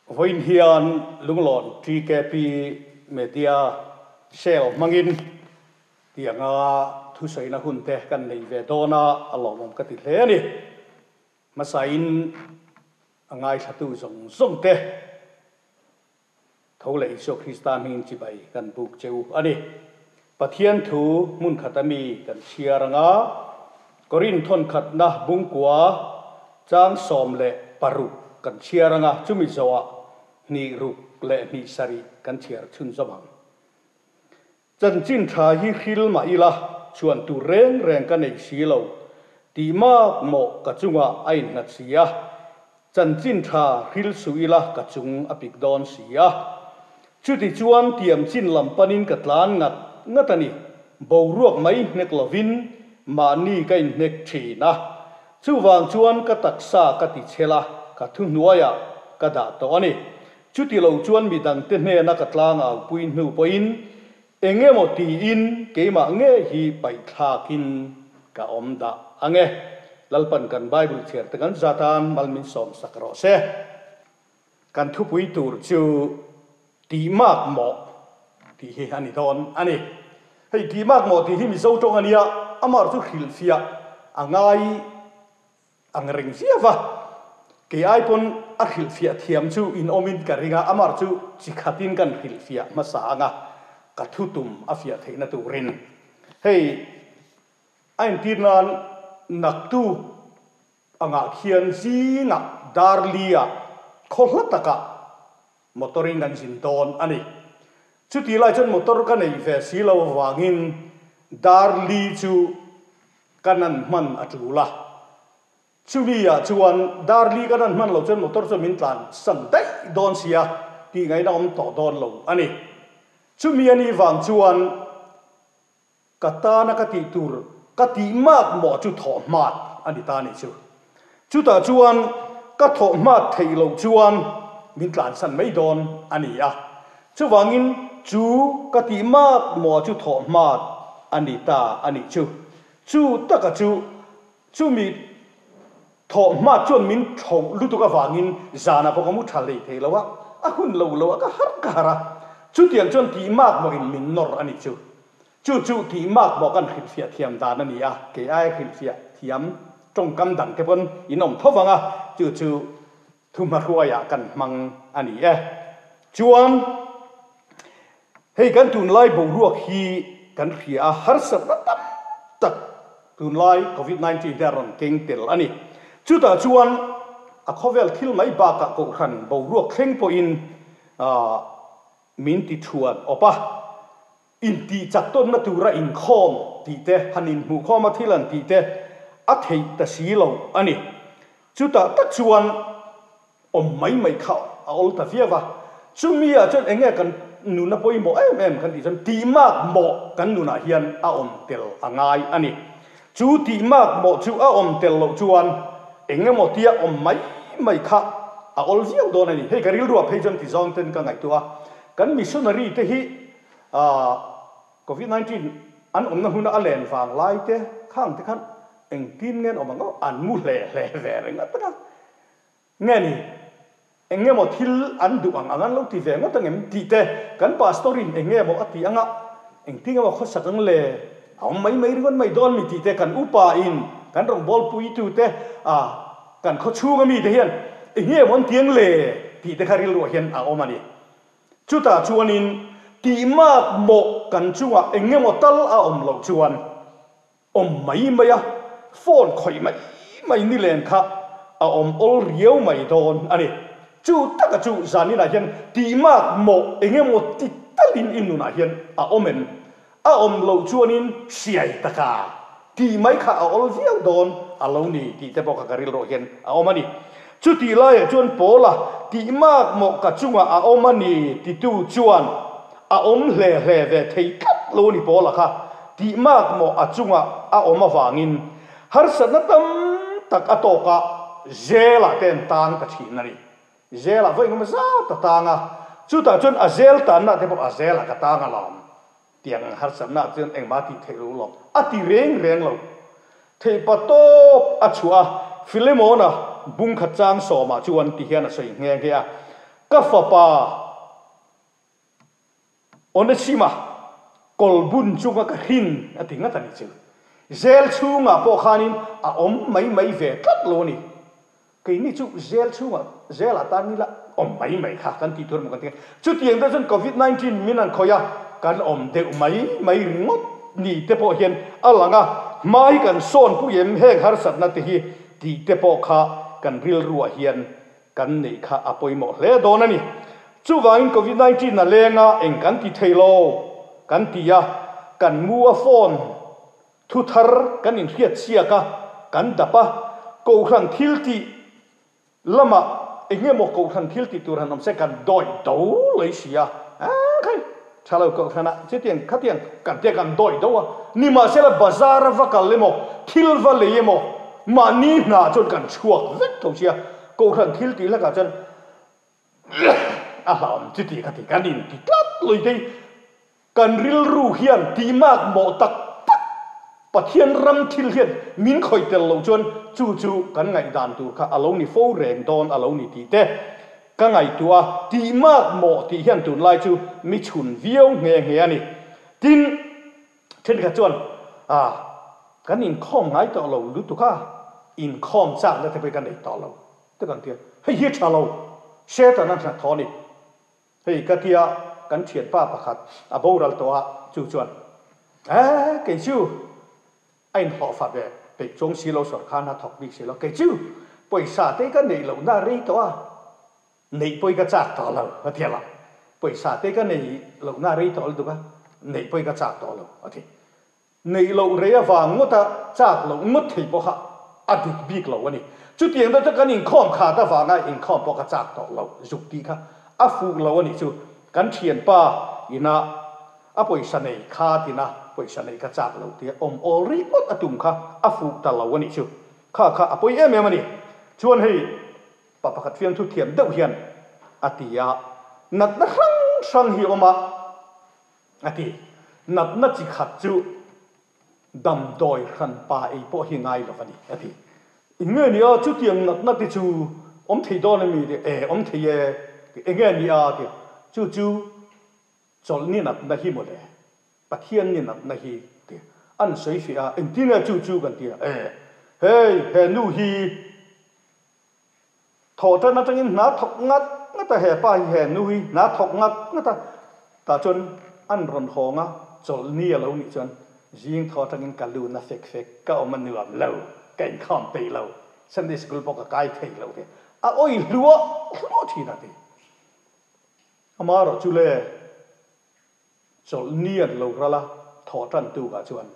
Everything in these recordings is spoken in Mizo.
Vawiin hian Lunglawn TKP Media Cell hmangin tianga thusawiina hun te kan nei ve dawn a, a lawmawm ka ti hle a ni. Hmasain a ngaithlatu zawng zawng te tho leh Isua Krista hmingin chibai kan buk che u a ni. Pathian thu hmun khata mi kan chhiar anga Korin thawnkhatna bungkua chang 16 kan chhiar anga chumi zawhah hnih ruk leh hnih sarih kan chhiar chhunzawm ang. Chanchin tha hi hril mah ila chhuan tur reng reng ka nei si lo tih mak mawh ka chungah a innghat si a, chanchin tha hril suh ila ka chung a pik dawn si a. Chutichuan tiam chin lam panin ka tlan ngat ngat a ni. Boruak mai hnek lovin mahni ka inhnek thin a. Chuvang chuan ka taksa ka ti chhel a, ka thuhnuaiah ka dah tawh a ni. Chuti lo chuan midangte hnena ka tlangau pui hnu pawhin eng emaw tiin keimah ngei hi paihthlakin ka awm dah ang e. Lalpan kan Bible chhiar te kan zatan mal min sawmsak rawh se. Kan thupui tur chu tih mak mawh tih hi a ni dawn a ni. Hei tih mak mawh tih hi Mizo tawng a nia, amah chu hrilhfiah a ngai ang reng viau va. Kei ai pawn a hrilhfiah thiam chu in awmin ka ring a, amah chu chi khatin kan hrilhfiah hmasa ang a, ka thu tum a fiah theihna turin. Hei a entir nan naktu Angah khian zingah Darli-ah khaw hla takah motor-in kan zin dawn a ni. Chutih lai chuan motor ka neih ve si lo avangin Darli chu ka nan hman a tul a. Chumi-ah chuan Darli ka nan hman lo chuan motor chuan min tlan san daih dawn sia tih ngaihna awm tawh dawn lo a ni. Chumi a nih vang chuan Ka tana ka tih tur ka tih mak mawh chu thawh hmat a ni ta nih chu. Chutah chuan ka thawh hmat theih loh chuan min tlansan mai dawn a ni a. Chuvangin chu ka tih mak mawh chu thawh hmat a ni ta a nih chu. Chu taka chu chumi thawh hmat chuan min tho lutuk avangin zanah pawh ka mu tha hlei thei lo a, a hun lo lo a ka harh ka harh a. Chutiang chuan tih mak mawhin min nawr a nih chu. Chu chu tih mak maw kan hrilhfiah thiam dan a ni a, kei aia hrilhfiah thiam tawngkam dang te pawn in awm tho vang a, chu chu thuhmahruaiah kan hmang a ni e. Chuan hei kan tunlai boruak hi kan hria a, harsatna tam tak tunlai Covid 19 hian a rawn keng tel a ni. Chutah chuan a khawvel thil mai bakah kohhran boruak thleng pawhin min ti thuan awp a. Intih chak tawnna tura inkhawm tih te, han inhmuhkhawm a thil an tih te a theih ta si lo a ni. Chutah tak chuan awm mai mai kha a awl ta viau a. Chumi ah chuan eng nge kan nuna pawimawh em em kan tih chuan tih mak mawh kan nunah hian a awm tel a ngai a ni. Chu tih mak mawh chu a awm tel loh chuan eng emaw tia awm mai mai kha a awl viau dawn a ni. Hei ka rilruah phei chuan ti zawng ten ka ngaihtuah a, kan missionary te hi Covid 19 an awmna huna a len vang lai te khang te khan engtin nge an awm ang aw, an mu hle hle ve ringawt a nge ni? Eng nge maw thil an duh ang ang an lo ti ve ngawt ang em tih te, kan pastor in eng nge maw a tih anga engtin nge maw khawsak ang le, a awm mai mai ringawt mai dawn mi tih te, kan upa in kan rawngbâwl puitu te, ah kan khaw chhunga mi te hian eng nge maw an ti ang le tih te kha rilruah hian a awm a ni. Chutah chuanin tih mak mawh kan chungah eng nge maw tal a awm loh chuan awm mai mai a, phone khawih mai mai ni len kha a awm awl riau mai dawn a ni. Chu taka chu zaninah hian tih mak mawh eng emaw ti talin i nunah hian a awm em? A awm loh chuanin siai taka tih mai kha a awl viau dawn a lo ni tih te pawh kha ka rilruah hian a awm a ni. Chutih laiah chuan Paula tih mak mawh ka chungah a awm a ni titu chuan a awm hle hle ve thei tlat lo a ni Paula kha tih mak mawh a chungah a awm avangin harsatna tam tak a tawk a, Zela te an tang ta thin a ni. Zela vawi engemaw zat a tang a, chutah chuan a zel tanna te pawh a zelah ka tang alawm tiang ang harsatna ah chuan engmah tih theih lo lawm a ti reng reng lo. Theihpa tawp a chhuah a, Philemon-a bungkhat chang sawmah chuan ti hian a sawi nghe nghe a. Ka fapa Onesima kawlbun chunga ka hrin a ti ngat a ni chu. Zel chhungah pawh khanin a awm mai mai ve tlat lo a ni. Keini chu zel chhungah zelah tan nila awm mai mai kha kan tih tur emaw kan ti a. Chutiang te chuan Covid 19 min an khawih a, kan awm deuh mai mai ringawt ni te pawh hian a lang a, hma hi kan sawn pui em heng harsatna te hi tih te pawh kha kan rilruah hian kan neih kha a pawimawh hle dawn a ni. Chuvangin Covid 19 a leng a, eng kan ti thei lo kan ti a, kan mu a phone thu thar kan inhriat chhiak a, kan dap a, Kohhran thil tih lamah eng emaw Kohhran thil tih tur han awm se kan dawih do lei si a, aa khai tha lo Kohhranah chutiang khatiang kan tia kan dawih do a, nimahsela bazar a va kal emaw thil va lei emaw mahni hna chuan kan chhuak vek tho sia, Kohhran thil tih hlakah chuan a hlauhawm chuti khati kan inti tlat lui te hi. Kan rilru hian tihmak mawh tak tak Pathian ram thil hian min khawih tel loh chuan chu chu kan ngaihdan tur kha a lo ni fo reng dawn a lo ni tih te ka ngaihtuah a, tihmak mawh tih hian tunlai chu mi chhun viau nghe nghe a ni. Tin, thenkhat chuan ah kan inkhawm ngai tawh lo lutuk a, inkhawm chakna te pawh hi ka nei tawh lo te kan ti a, hei hi a tha lo, Satan a hnathawh a ni. Hei ka tia kan thianpa pakhat a boral tawh a, chu chuan, Eh, kei chu a inhlawhfa ve peih chuang si lo, sawrkar hna thawk bik si lo, kei chu pawisa te ka neih lohna rei tawh a, neih pawi ka chak tawh lo, a ti a, pawisa te ka neih lohna rei tawh lutuk a, neih pawi ka chak tawh lo, a ti. Neih loh rei avang ngawta chak loh ngawt thei pawh kha a dik bik lo a ni. Chutiang deuh chu kan inkhawm khat avanga inkhawm pawh ka chak tawh lo zuk tih kha a fuh lo a nih chu. Kan thianpa ina a pawisa nei kha tina pawisa neih ka chak lo tia awm awl ringawt a tum kha a fuh ta lo a nih chu. Kha kha a pawi em em a ni. Chuan hei pa pakhat fiamthu thiam deuh hian a ti a, natna hrang hrang hi a awm a. A ti. Natna chi khat chu damdawi hranpa ei pawh hi ngai lo a ni, a ti. Eng nge ni a, chutiang natna te chu awm thei dawn a mi? Ti, E, awm thei e. Ti, Eng nge ni a? Ti, Chu chu chawlhni natna hi mawle, Pathianni natna hi, ti. An sawi fiah a, Engtin nge chu chu kan ti a? E, hei, he nu hi Thawh tan atangin hna thawk ngat ngat a, he pa hi he nu hi hna thawk ngat ngat a, tah chuan an rawn hawng a, chawlhni a lo nih chuan zing thaw atangin ka lu na fek fek, ka awm a nuam lo, ka inkhawm peih lo, Sunday school pawh ka kai thei lo te a awi hluah hluah thin a ti. Amaherawhchu le. Chawlhni an lo ral a, thawh tan tukah chuan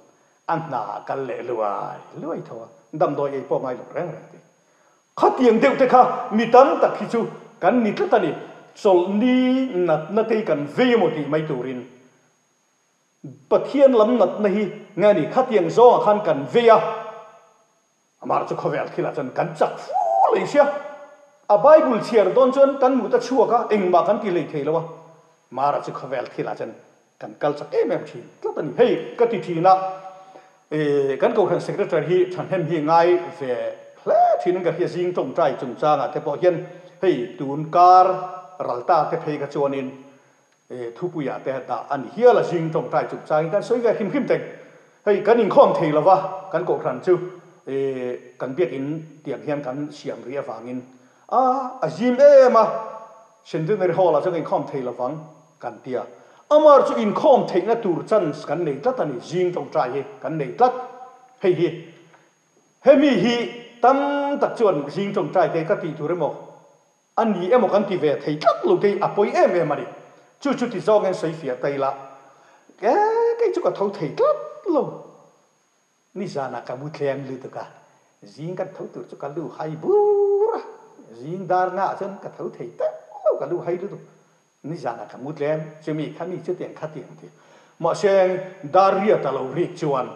a hna a kal leh luai luai tho a, damdawi ei pawh ngai lo reng reng a ti. Khatiang deuh te kha mi tam tak hi chu kan ni tlat a ni, chawlhni natna te hi kan vei emaw tih mai turin Pathian lam natna hi nge a ni, khatiang zawngah khan kan vei a, Amah chu khawvel thilah chuan kan chak fu lei sia. A Bible chhiar dawn chuan kan mut a chhuak a, engmah kan ti hlei thei lo a. Mara chu khawvel thilah chuan kan kal chak em em thin tlat a ni. Hei ka ti thin a, kan Kohhran Secretary hi thahnem hi ngai ve hle thinin ka hria zing tawngtai chungchangah te pawh hian hei tun kar ralta te phei kha chuanin Thupuiah te dah a ni hial a, zing tawngtai chungchangin kan sawi ve hrim hrim teng. Hei kan inkhawm thei lova, kan kohhran chu kan biakin tiang hian kan siam rih avangin a a zim em a, Centenary Hall ah chuan kan inkhawm thei lovang kan ti a. Amar chu inkhawm theihna tur chance kan nei tlat a ni, zing tawngtai hi kan nei tlat. Hei hi hemi hi tam tak chuan zing tawngtai te ka tih tur emaw A ni emaw kan ti ve thei tlat lo te hi a pawi em em a ni. Chu chu ti zawngin sawi fiah ta ila, e kei chu ka tho thei tlat lo. Nizanah ka mu thleng lutuk a, zing kan tho tur chu ka lu hai bur a, zing dar ngaah chuan ka tho thei teuh lo, ka lu hai lutuk. Nizanah ka mu tlem, chumi kha mi chutiang khatiang ti. Mahse dar riat a lo rik chuan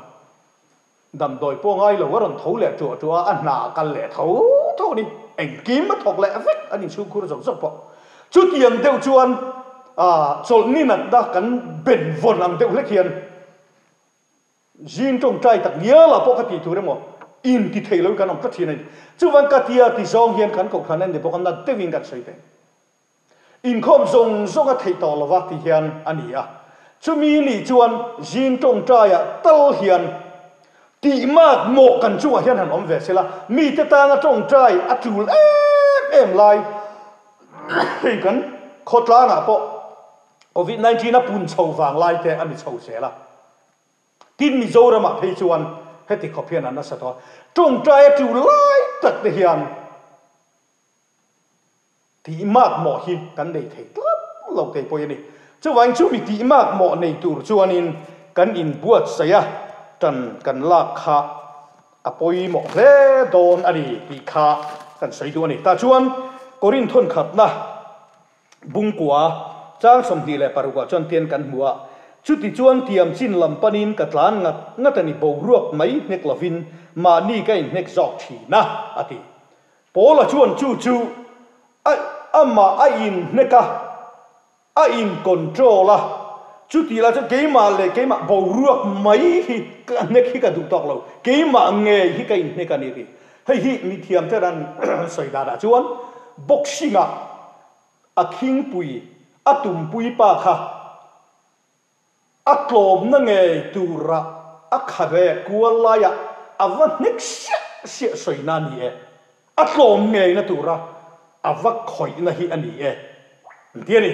Damdawi pawh ngai lo a rawn tho leh ṭuah ṭuah a, a hna a kal leh tho tho a ni. Engkim a thawk leh vek a ni chhungkhur zawk zawk pawh. Chutiang deuh chuan chawlhni natna kan ben vawn ang deuh hlek hian zing tawngtai tak ngialah pawh ka tih tur emaw inti thei lo kan awm tlat thin a ni. Chuvang ka tia ti zawng hian kan kohhran a ni bawk a, nat deuhin kan sawi peng. Inkhawm zawng zawng a theih tawh lova ti hian a ni a. Chumi nih chuan zing tawngtaiah tal hian tih mak mawh kan chungah hian han awm ve sela, mite tana tawngtai a tul em em lai hei kan khawtlangah pawh Covid 19 a pun chho vang lai te a ni chho zel a. Tin Mizoramah phei chuan heti khawp hian an nasa tawh a, tawngtai a tul lai tak te hian Tih makmawh hi kan nei thei tlat lo thei pawh a ni. Chuvangin chumi tih makmawh nei tur chuanin kan inbuatsaih a, tan kan lak kha a pawimawh hle dawn a ni tih kha kan sawi duh a ni. Tah chuan Korinth thawnkhatna bungkua chang 26 ah chuan tian kan hmu a, Chuti chuan tiam chin lam panin ka tlan ngat ngat a ni, boruak mai hnek lovin mahni ka inhnek zawk thin a, a ti. Paula chuan chu chu a amah a inhnek a, a in control a, chutih lah chuan keimah leh keimah boruak mai hi ka hnek hi ka duh tawk lo, keimah ngei hi ka inhnek a ni tih. Hei hi mithiam ten an sawi danah chuan boxing ah a khingpui a tumpui pa kha A tlawmna ngei tura a khabe kual laiah a va hnek siah siah sawina a ni e. A tlawm ngeina tura a va khawihna hi a ni e. An ti a ni.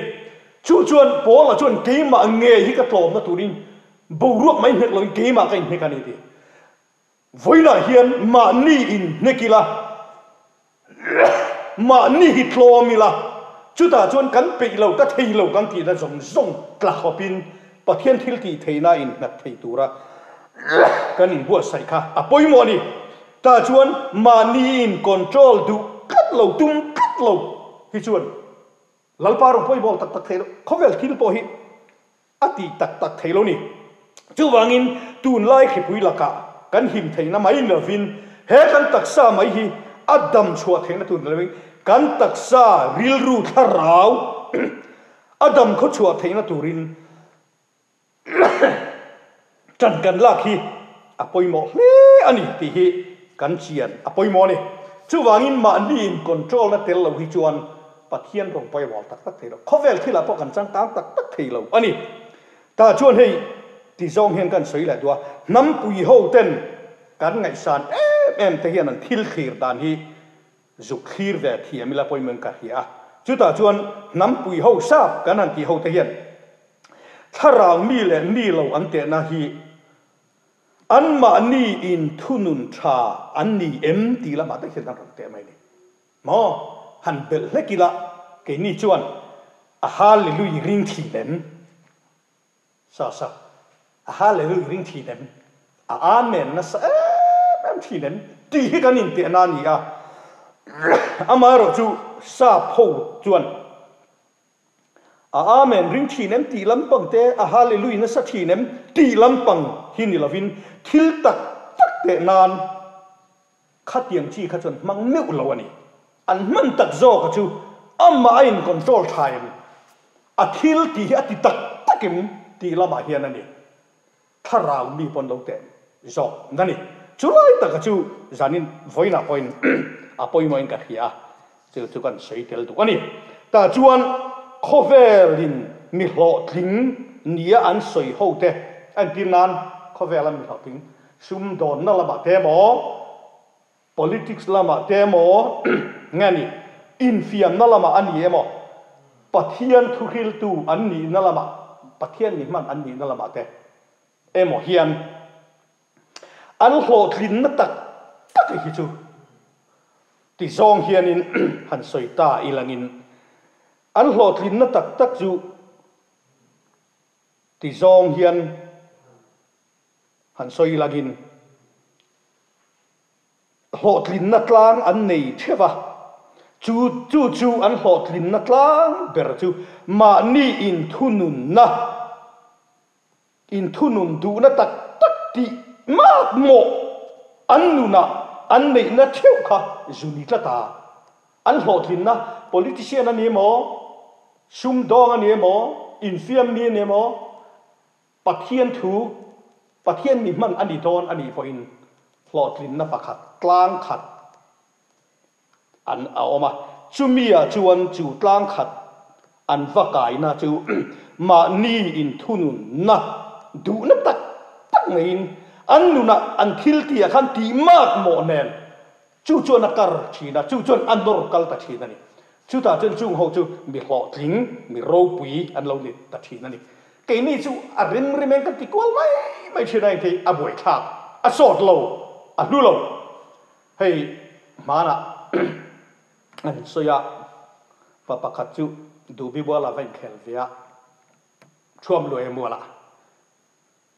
Chu chuan Paula chuan keimah ngei hi ka tlawmna turin boruak mai hnek loin keimah ka inhnek a ni ti. Vawiinah hian mahni inhnek ila, mahni hi tlawm ila, chutah chuan kan peih lo, ka thei lo kan tihna zawng zawng tla khawpin Pathian thil tih theihna innghat thei tura kan inbuatsaih kha a pawimawh a ni. Tah chuan mahni in control duh tlat lo, tum tlat lo hi chuan Lalpa rawn pawimawh tak tak thei lo, khawvel thil pawh hi A ti tak tak thei lo ni. Chuvangin tunlai thlipui lakah kan him theihna mai ni lovin he kan taksa mai hi a dam chhuah theihna tur ni lovin kan taksa rilru thlarau a dam khaw chhuah theihna turin ṭan kan lak hi a pawimawh hle a ni tih hi kan chian a pawimawh a ni. Chuvangin mahni in control na tel lo hi chuan Pathian rawn pawimawh tak tak thei lo. Khawvel thilah pawh kan changkang tak tak thei lo a ni. Tah chuan hei ti zawng hian kan sawi leh duh a, hnampui ho ten kan ngaihsan em em te hian an thil thlir dan hi zuk thlir ve thiam ila pawimawhin ka hria a. Chutah chuan hnampui ho sap kan han tih ho te hian thlarau mi leh mi lo an tehna hi anmahni in thunun tha an ni em tih lamah te hian an rawn teh mai a ni. Maw? Han belh hlek ila, keini chuan a Hallelui ring thin em? Sa sa, a Hallelui ring thin em? A Amen nasa em em thin em? Tih hi kan intehna a ni a. Amaherawhchu sap ho chuan A Amen ring thin em tih lampang te, a Hallelui nasa thin em tih lampang hi ni lovin thil tak tak teh nan khatiang chi kha chuan hmang meuh lo a ni. An hman tak zawk a chu amah a in control tha em, a thil tih hi a ti tak tak em tih lamah hian a ni. Thlarau mi pawn lo teh zawk na ni. Chu lai taka chu zanin vawiinah pawhin a pawimawhin ka hria a, chu chu kan sawi tel duh a ni. Tah chuan khawvelin mi hlawhtling nia an sawi ho te a entir nan khawvela mi hlawhtling sumdawnna lamah te emaw, Politics lamah te emaw, nge ni, infiamna lamah a ni emaw, Pathian thuhriltu an nihna lamah, Pathian ni hman an nihna lamah te emaw hian an hlawhtlinna tak tak hi chu ti zawng hianin han sawi ta ilangin an hlawhtlinna tak tak chu ti zawng hian han sawi ilangin Hlawhtlinna tlang an nei theuh a, chu chu chu an hlawhtlinna tlang ber chu mahni inthununna, inthunun duhna tak tak tih mak mawh an nunah an neihna theuh kha zu ni tlat a. An hlawhtlinna politician a ni emaw, sumdawng a ni emaw, infiamni a ni emaw, Pathian thu, Pathian mi hman a ni dawn a nih pawhin hlawhtlinna pakhat, tlang khat an a awm a. Chumi ah chuan chu tlang khat An va kaina chu mahni inthununna duhna tak tak neiin an nunah an thil tihah khan tih mak mawh nen chu chuan a kar thin a, chu chuan a nawr kal ta thin a ni. Chutah chuan chung ho chu mi hlawhtling, mi ropui an lo ni ta thin a ni. Keini chu a rem rem eng kan ti kual mai mai thin a, engthei a buaithlak, a sawt lo, a hlu lo. Hei hmanah an sawi a, pa pakhat chu Dubi Muala va inkhel ve a, Thuam Luai Muala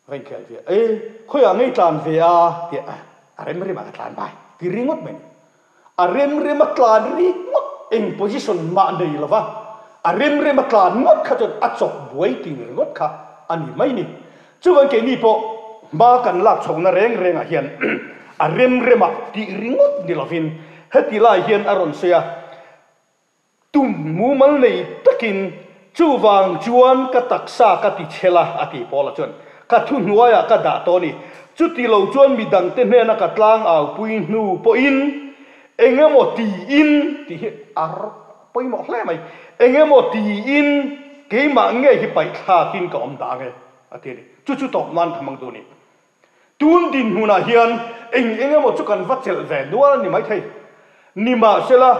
va inkhel ve a, E, khawiah ngei tlan ve a? tih a, a rem rem ah ka tlan bai ti ringawt mai a ni. A rem rem a tlan ringawt eng position mah nei lo va, a rem rem a tlan ngawt kha chuan a chawk buai ting ringawt kha a ni mai ni. Chuvang keini pawh hma kan lak chhohna reng rengah hian a rem remah tih ringawt ni lovin heti lai hian a rawn sawi a, tum mumal nei takin chuvang chuan ka taksa ka ti chhel a, a ti Paula chuan. Ka thuhnuaiah ka dah tawh a ni. Chuti lo chuan midangte hnena ka tlang aupui hnu pawhin eng emaw tiin tih hi a pawimawh hle mai, eng emaw tiin keimah nge hi paihthlakin ka awm dah ange a ti a ni. Chu chu tawp nan ka hmang duh a ni. Tun dinhmunah hian eng eng emaw chu kan va chelh ve nual a ni maithei. Nimahsela,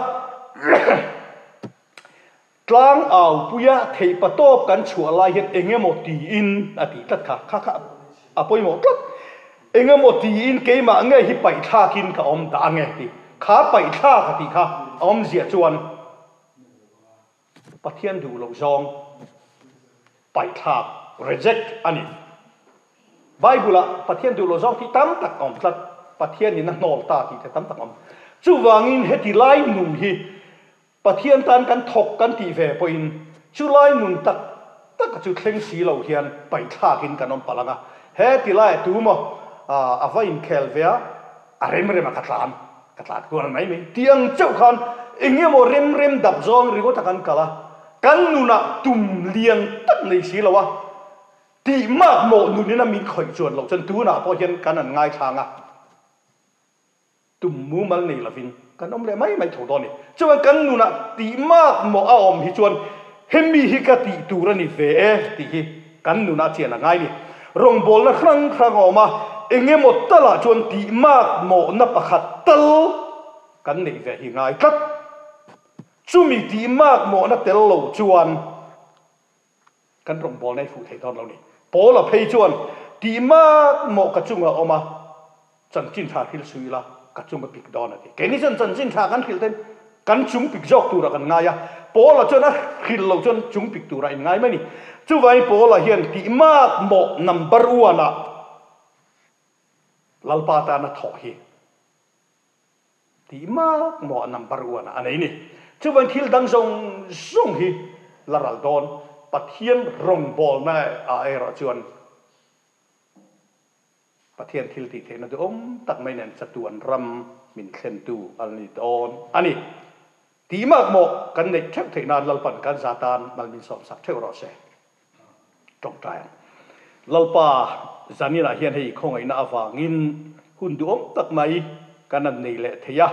Tlang aupuia theihpatawp kan chhuah lai hian eng emaw tiin a tih tlat kha, kha kha a pawimawh tlat. Eng emaw tiin keimah nge hi paihthlakin ka awm dah ange tih kha paihthlak a tih kha a awmzia chuan Pathian duh loh zawng paihthlak, reject, a ni. Bible-ah Pathian duh loh zawng tih tam tak a awm tlat, Pathianin a hnawl ta tih te tam tak a awm. Chuvangin heti lai nun hi Pathian tan kan thawk kan tih ve pawhin chulai nun tak tak chu thleng si lo hian paihthlakin kan awm palh ang a, he ti laiah tu maw a va inkhel ve a, a rem rem a ka tlan, ka tlan kual mai mai tih ang chauh khan eng emaw rem rem dap zawng ringawt a kan kal a, kan nunah tum lian tak nei si lo a, tih makmawh nunin a min khawih chuan loh chuan tunah pawh hian kan an ngaithlang a. Tum mumal nei lovin kan awm leh mai mai tho dawn a ni. Chuan kan nunah tih mak mawh a awm hi chuan hemi hi ka tih tur a ni ve e tih hi kan nunah chian a ngai a ni. Rawngbawlna hrang hrang a awm a, eng emaw talah chuan tih mak mawhna pakhat tal kan neih ve hi ngai tlat. Chumi tih mak mawhna tel lo chuan Kan rawngbawlna i fuh thei dawn lo ni. Paula phei chuan, Tih mak mawh ka chunga awm a, chanchin tha hrilh suih ila, ka chung a pik dawn a ti. Keini chuan chanchin tha kan hrilh ten kan chung pik zawk turah kan ngai a, Paula chuan a hrilh loh chuan chung pik turah in ngai mai ni. Chuvangin Paula hian tih mak mawh number one ah Lalpa tana thawh hi Tih mak maw a number one ah a nei ni. Chuvan thil dang zawng zawng hi la ral dawn Pathian rawngbawlna ah erawh chuan Pathian thil tih theihna duhawm tak mai nen chatuan ram min thlentu a la ni dawn a ni. Tih mak maw kan neih theuh theih nan Lalpan kan za tan mal min sawmsak theuh rawh se. Tawngtai ang. Lalpa, zaninah hian hei khawngaihna avangin hun duhawm tak mai kan han nei leh thei a,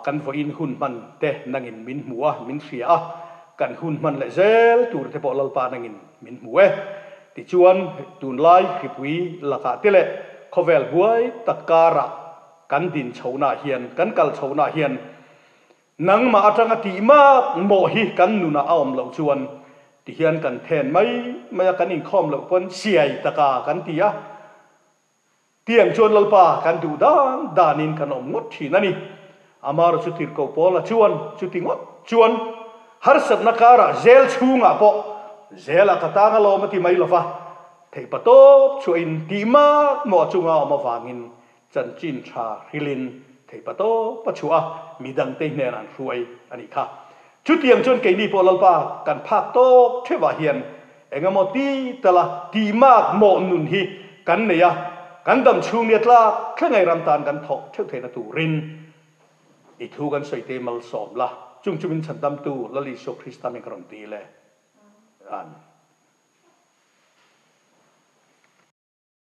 kan vawiin hun hman te nangin min hmu a, min hria a, kan hun hman leh zel tur te pawh Lalpa nangin min hmu e. Tichuan, tunlai hripui lakah te leh khawvel buai tak karah kan din chhohnaah hian, kan kal chhohnaah hian Nangmah atanga tih mak mawh hi kan nunah a awm loh chuan tihian kan then mai mai a, kan inkhawm loh pawn siai taka kan ti a. Tiang chuan Lalpa kan duh dan danin kan awm ngawt thin a ni. Amaro chu tirhkoh Paula chuan chuti ngawt chuan harsatna karah zel chhungah pawh zelah ka tang alawm a ti mai lova, theihpa tawp chhuahin tih mak mawh a chunga awm avangin Chanchin tha hrilin theihpa tawp a chhuah a, midangte hnenah an hruai a nih kha. Chutiang chuan keini pawh Lalpa kan phak tawk theuhah hian eng emaw ti tala tih mak mawh nun hi kan nei a, kan dam chhung nia tlak thlengei ram tan kan thawk theuh theihna turin i thu kan sawi te malsawm la, chung chu min chhandamtu Lal Isua Krista min ka rawn dil e. Amen.